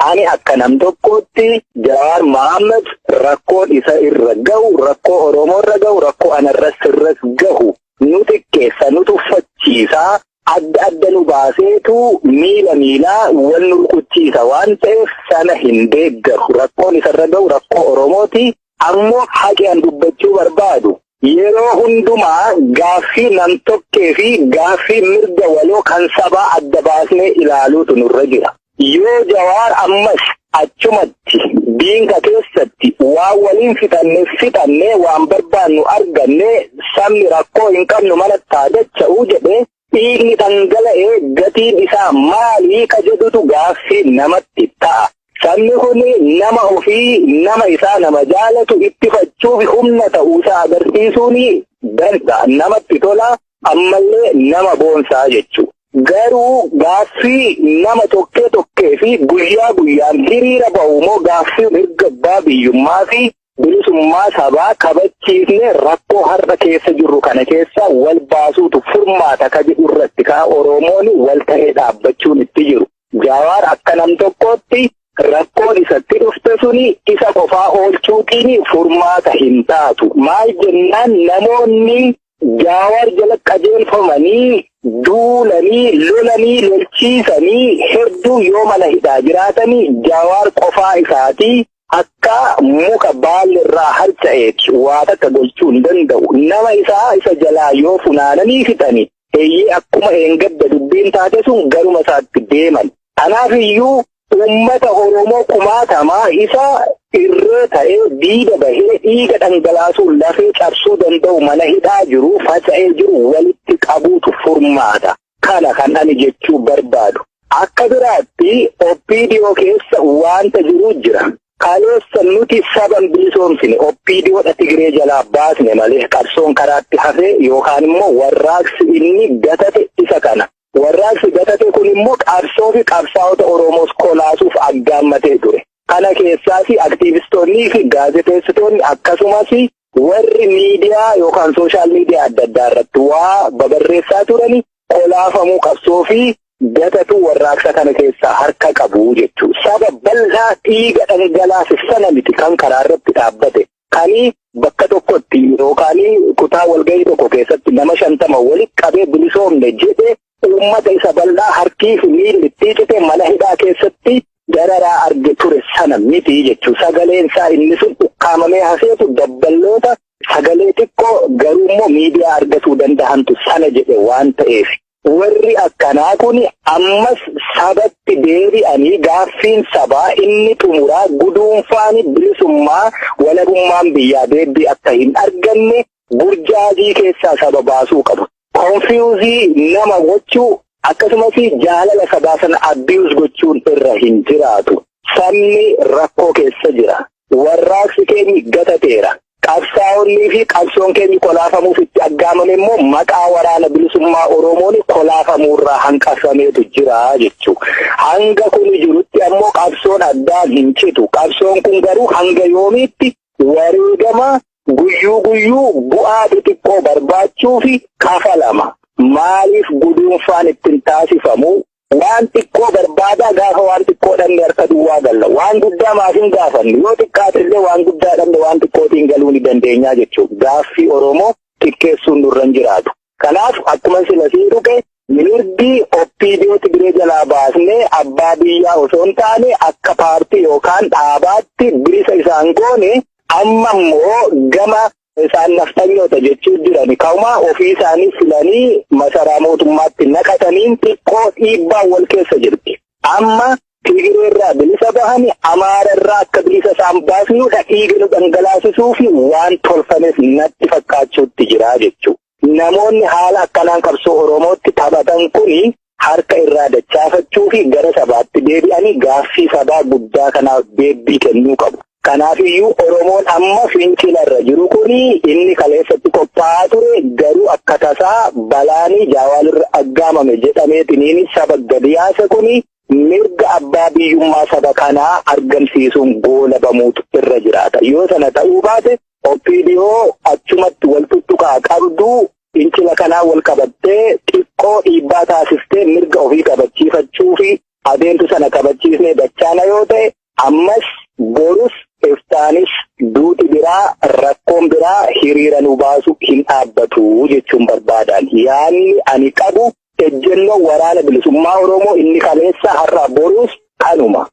Ani akka nam tokkootti Jawaar Mohaammed rakkoon isa irra gahu, rakkoo Oromoo irra gahu, rakkoo anarras irras gahu nu xiqqeessa, nu tuffachiisa, adda adda nu baaseetu miila miilaa wal nu rukuchiisa waan ta'eef sana hin deeggaru. Rakkoon isarra gahu rakkoo Oromooti. Ammoo haqi an dubbachuu barbaadu, yeroo hundumaa gaaffii nam-tokkee fi gaaffii mirga waloo kan sabaa adda baasnee ilaaluutu nurra jira. Yoo Jawaar ammas achumatti diinka keessatti waan waliin fixanne fixanne, waan barbaannu arganne, sabni rakkoo hin qabnu, mana taadacha'uu jedhe, dhiigni dhangala'ee gatiin isaa maalii ka jedhutu gaaffii namatti ta'a. Sabni kun nama ofii, nama isaa, nama jaalatu ittifachuuf humna ta'uusaa agarsiisuun danda'a. Namatti tola, ammallee nama boonsaa jechuudha. Garuu gaaffii nama tokkee tokkee fi guyyaa guyyaan hiriira ba'u immoo gaaffii mirga abbaa biyyummaa fi bilisummaa sabaa kabachiisne rakkoo har'a keessa jirru kana keessa wal baasuutu furmaata ka jedhu irratti ka Oromoon wal ta'ee dhaabbachuun itti jiru. Jawaar akka nam tokkootti rakkoon isatti dhufte suni isa qofaa oolchuutiin furmaata hin taatu. Maal jennaan, namoonni Jawaar jala qajeelfamanii duulanii lolanii lolchiisanii hedduu yoo mana hidhaa jiraatanii, Jawaar qofaa isaatii akka muka baalli irraa harca'eeti waa takka gochuu hin danda'u. Nama isaa isa jalaa yoo funaananii fixani, eeyyee, akkuma eengadda dubbiin taate sun garuma isaatti deeman. Kanaaf iyyuu uummata Oromoo kumaatamaa isa irree ta'ee diida bahee dhiiga dhangalaasuun lafee cabsuu danda'u mana hidhaa jiru faca'ee jiru walitti qabuutu furmaata. Kana kan ani jechuu barbaadu. Akka biraatti OPDO keessa wanta jiru jira. Kaleessa nuti saban bilisoomsine, OPDOdha Tigree jalaa baasne malee qabsoon karaatti hafee yookaan immoo warraaqsi inni gatate isa kana. Warraaqsi gatate kun immoo qabsoo fi qabsaa'ota Oromoos kolaasuuf aggaammatee ture. Kana keessaas aktiivistoonnii fi gaazexeessitoonni, akkasumas warri miidiyaa yookaan social media adda addaa irratti waa babarreessaa turani kolaafamuu qabsoo fi gatatu warraaqsa kana keessaa harka qabu jechuudha. Saba bal'aa dhiiga dhangalaase sana miti kan karaa irratti dhaabbate. Kani bakka tokkotti yookaan kutaa walgahii tokko keessatti nama 50 walitti qabee bilisoomne jedhe uummata isa bal'aa harkii fi miilli itti cite mana hidhaa keessatti dararaa arge ture sana miti jechuudha. Sagaleen isaa inni sun ukkaamamee hafeetu dabballoota sagalee xiqqoo garuu immoo miidiyaa argatuu danda'antu sana jedhe waan ta'eef. Warri akkanaa kun ammas sabatti deebi'anii gaaffiin sabaa inni xumuraa guduunfaan bilisummaa walabummaan biyyaa deebii akka hin arganne burjaajii keessaa saba baasuu qabu. Confuse nama gochuu, akkasumas jaalala sabaa sana abuse gochuun irra hin jiraatu. Sabni rakkoo keessa jira. Warraaqsi keenya gatateera. Qabsaa'onnii fi qabsoon keenya kolaafamuuf itti aggaamame immoo maqaa Waraana Bilisummaa Oromoon kolaafamuurraa hanqafameetu jira jechuudha. Hanga kun jirutti ammoo qabsoon addaan hin citu. Qabsoon kun garuu hanga yoomiitti wareegama guyyuu guyyuu bu'aa xixiqqoo barbaachuu fi kafalama? Maaliif guduunfaan ittiin taasifamu? Waan xiqqoo barbaadaa gaafa waan xiqqoo dhabne harka duwwaa galla. Waan guddaa maaf hin gaafannu? Yoo xiqqaate illee waan guddaa dhabne waan xiqqootiin galuu ni dandeenyaa jechuudha. Gaaffii Oromoo xiqqeessuun nurra hin jiraatu. Kanaaf akkuma sila sii tuqe, mirgi OPDO Tigiree jalaa baasnee abbaa biyyaa osoo hin taane akka paartii yookaan dhaabaatti bilisa isaan goone, amma immoo gama isaan naftanyoota jechuun jiran kauma ofii isaanii filanii masaraa mootummaatti naqataniin xiqqoo dhiibbaa wal keessa jirti. Amma Tigiree irraa bilisa bahani Amaara irraa akka bilisa isaan baasnudha dhiiga nu dhangalaasisuu fi waan tolfames natti fakkaachuutti jira jechuudha. Namoonni haala akkanaan qabsoo Oromootti taphatan kuni harka irraa dachaafachuu fi gara sabaatti deebi'anii gaaffii sabaa guddaa kanaaf deebii kennuu qabu. Kanaafiyyuu Oromoon amma fincilarra jiru kuni inni kaleessatti qophaa'aa ture garuu akka tasaa balaanii Jaawaalirra aggaamame jedhameetiniin saba gadi yaasa kuni mirga abbaa biyyummaa saba kanaa argamsiisuun goolabamuutu irra jiraata. Yoo sana ta'uu baate, OPDO achumatti wal tuttuqaa qabdu fincila kanaa wal qabattee xiqqoo dhiibbaa taasistee mirga ofii kabachiifachuu fi Adeemsa sana kabachiisnee dachaana yoo ta'e, ammas borus iftaanis duuti biraa, rakkoon biraa hiriira nu baasu hin dhaabbatu jechuun barbaadan. Yaanni ani qabu, ejjennoo Waraana Bilisummaa Oromoo inni kaleessa, har'a, borus kanuma.